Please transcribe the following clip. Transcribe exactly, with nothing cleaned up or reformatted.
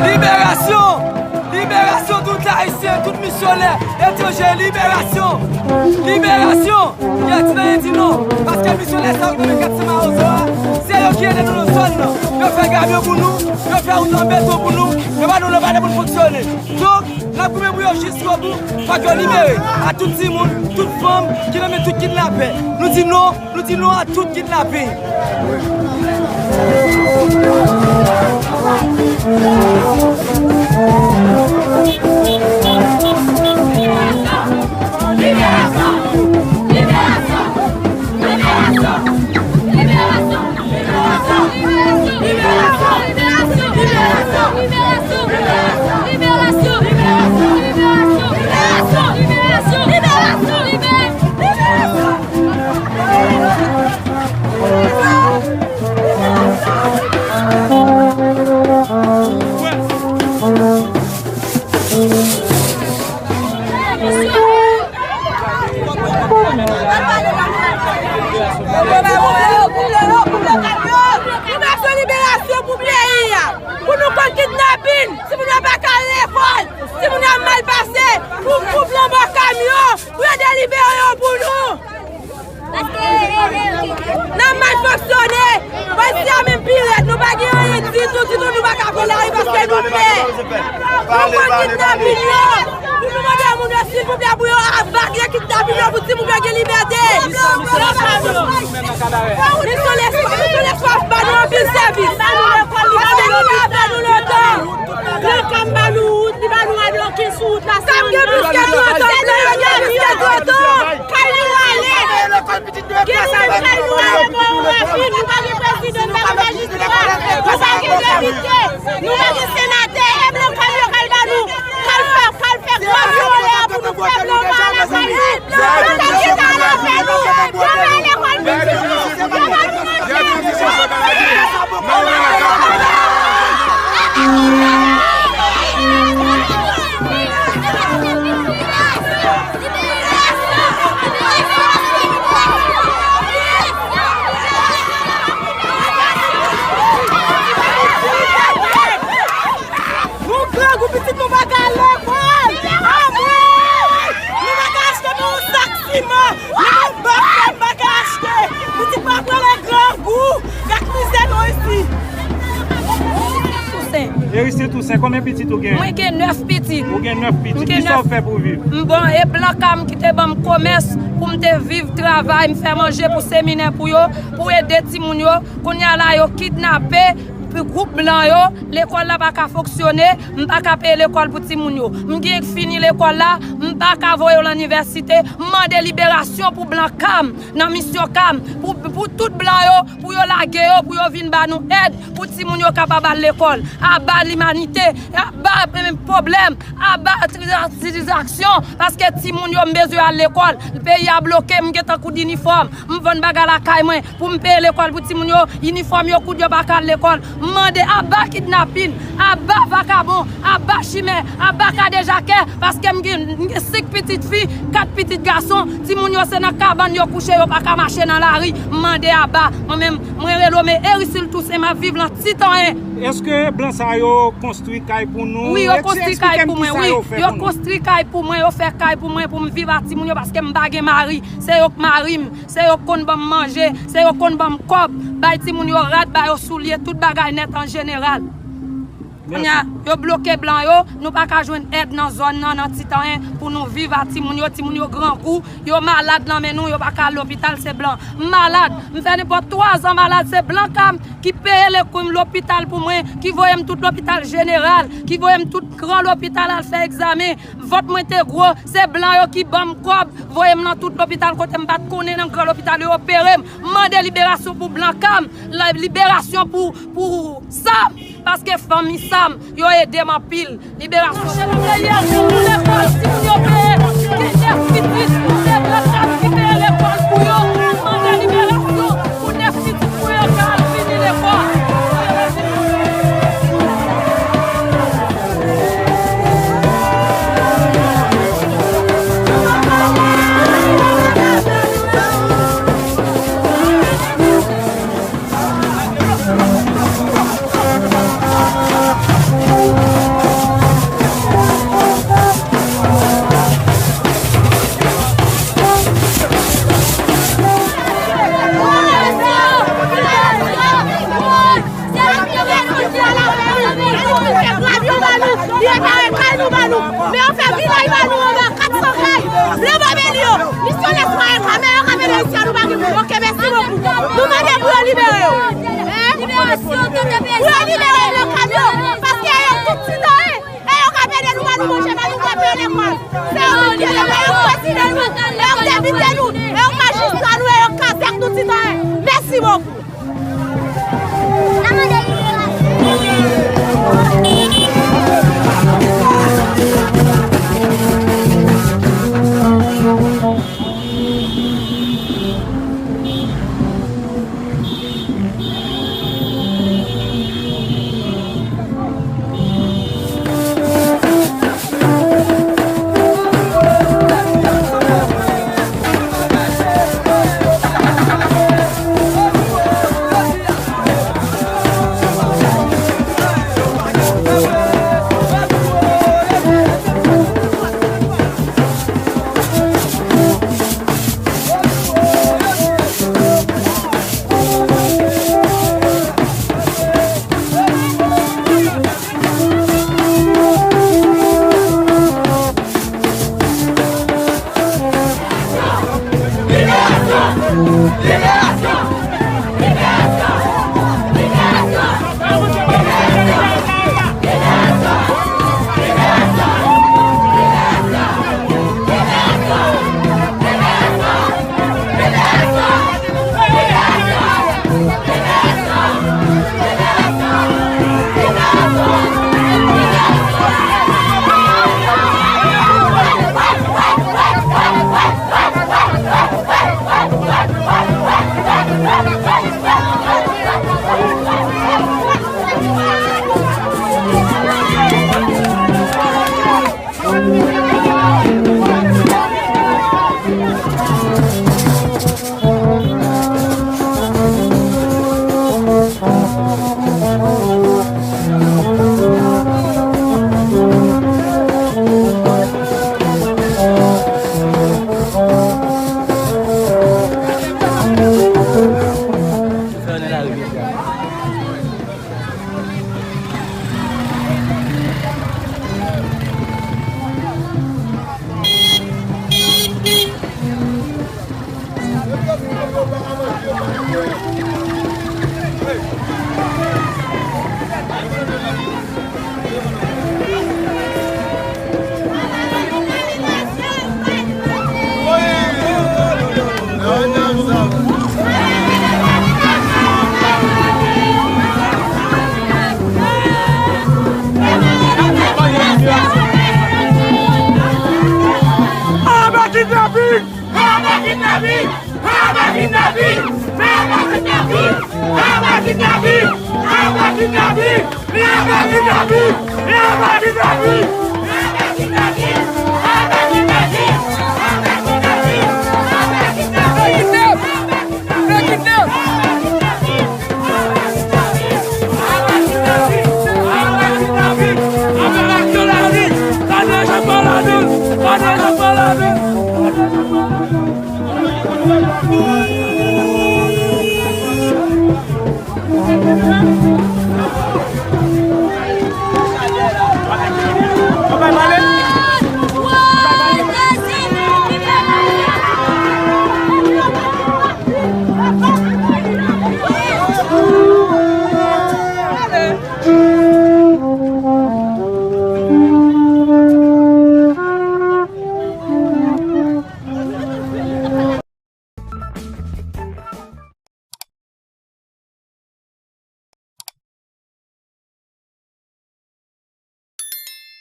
Liberasyon! Liberasyon tout Ayisyen, tout misyonè etranjè! Liberasyon! Liberasyon! Yè ti nan di non, paske misyonè sa yo ki nan kat semawozo a, se yo ki ede nou nan zòn nan. Yo fè gamyon pou nou, yo fè wout an beton pou nou, yo ba nou lanpadè pou n fonksyone. Donk, n ap goumen pou yo jiskobou, fòk yo libere a tout timoun, tout fanm ki nan men tout kidnapè. Nou di non, nou di non a tout kidnaping. Nou bezwen liberasyon pou peyi a. Pou nou konn kidnapin, timoun yo pa ka al lekòl, timoun yo ap mal pase, pou, pou blan bò kamyon, pou yo delibere yo pou nou. N ap mal fonksyone. Pati a menm pi rèd, nou pa gen anyen ditou, ditou, nou pa ka pran lari paske nou pè. Nou konn kidnapin yo. Pou nou mande moun yo, silvouplè, pou yo ava kidnapin yo, pou timoun yo gen libète. Misyon Lespwa, Misyon Lespwa ba nou anpil sèvis. Ba nou lekòl, li ba nou lekòl, li ba nou lontan. Gran Kam ba nou wout, li ba nou wout, okenn sou wout la, se yon gran. Kay nou ale. Gen moun kay nou ale bò yon rafi, nou pa gen prezidan, nou pa gen majistra, nou pa gen depite, nou pa gen senatè, e blan kay yo kay ba nou, kay fè, kay fè gwo vyole a pou nou fè blan pa lakay nou. Nou pa gen tan nan fè nou. Yo fè lekòl pitit nou. Yo fè nou manje. Yo fè nou lekòl. Nou grangou, pitit nou pa ka al lekòl. Amwey! Nou pa ka achte menm yon sak siman, menm yon bòs fèm pa ka achte. Pitit pa prale grangou. Gad mizè nou isi. Toussaint. Eristin Toussaint, konbyen pitit ou genyen? Mwen gen nèf pitit. Ou gen nèf pitit. Mwen gen nèf. Kisa w fè pou w viv? M bon, e blan Kam ki te ban m komès pou m te viv, travay, m fè manje pou seminè pou yo, pou ede timoun yo. Kounye a la, yo kidnape gwoup blan yo, lekòl la pa ka fonksyone, m pa ka peye lekòl pou timoun yo. M gen fini lekòl la, m pa ka voye yo lanivèsite. M mande liberasyon pou blan Kam, nan misyon Kam, pou, pou tout blan yo, pou yo lage yo, pou yo vin ba nou èd, pou timoun yo kapab al lekòl. Aba limanite, aba, eh, pwoblèm, aba tra-, distraksyon, paske timoun yo m bezwen al lekòl. Peyi a bloke, m gen tankou dinifòm, m vann bagay lakay mwen pou m peye lekòl pou timoun yo, inifòm yo kout, yo pa ka al lekòl. M mande aba kidnapin, aba vakabon, aba chimè, aba kadejakè, paske m gen, m gen senk pitit fi, kat pitit gason, timoun yo se nan kabann yo kouche, yo pa ka mache nan lari. M mande aba. Mwen menm, mwen renome Eristin Toussaint, m ap viv lan Titanyen. Èske blan sa yo konstwi kay pou nou? Wi, yo konstwi kay pou mwen, wi. Yo konstwi kay pou mwen, yo fè kay pou mwen pou m viv ak timoun yo paske m pa gen mari. Se yo k mari m, se yo k konn ban m manje, se yo k konn ban m kòb, bay timoun yo rad, ba yo soulye, tout bagay nèt an jeneral. Kounye a, yo bloke blan yo, nou pa ka jwenn èd nan zòn nan, nan Titanyen pou nou viv ak timoun yo, timoun yo grangou, yo malad nan men nou, yo pa ka al lopital, se blan. M malad, m fè nenpòt twa zan malad, se blan Kam ki peye lekou m lopital pou mwen, ki voye m tout lopital jeneral, ki voye m tout gran lopital al fè egzamen. Vant mwen te gwo, se blan yo ki ban m kòb, voye m nan tout lopital kote m pa t konnen nan gran lopital yo opere m. M mande liberasyon pou blan Kam, la, liberasyon pou, pou Sam, paske fanmi Sam, yo ede m anpil. Liberasyon. Mache nan peyi a pou lekòl, timoun yo peye, gen nèf pitit, se blan Kam ki peye lekòl pou yo. M mande liberasyon pou nèf pitit mwen yo ka al fini lekòl. Sitwayen, mèsi bokou. Anba kidnaping! Anba kidnaping! Anba kidnaping! Anba kidnaping! Anba kidnaping! Anba kidnaping! Anba kidnaping! Anba kidnaping! Anba kidnaping!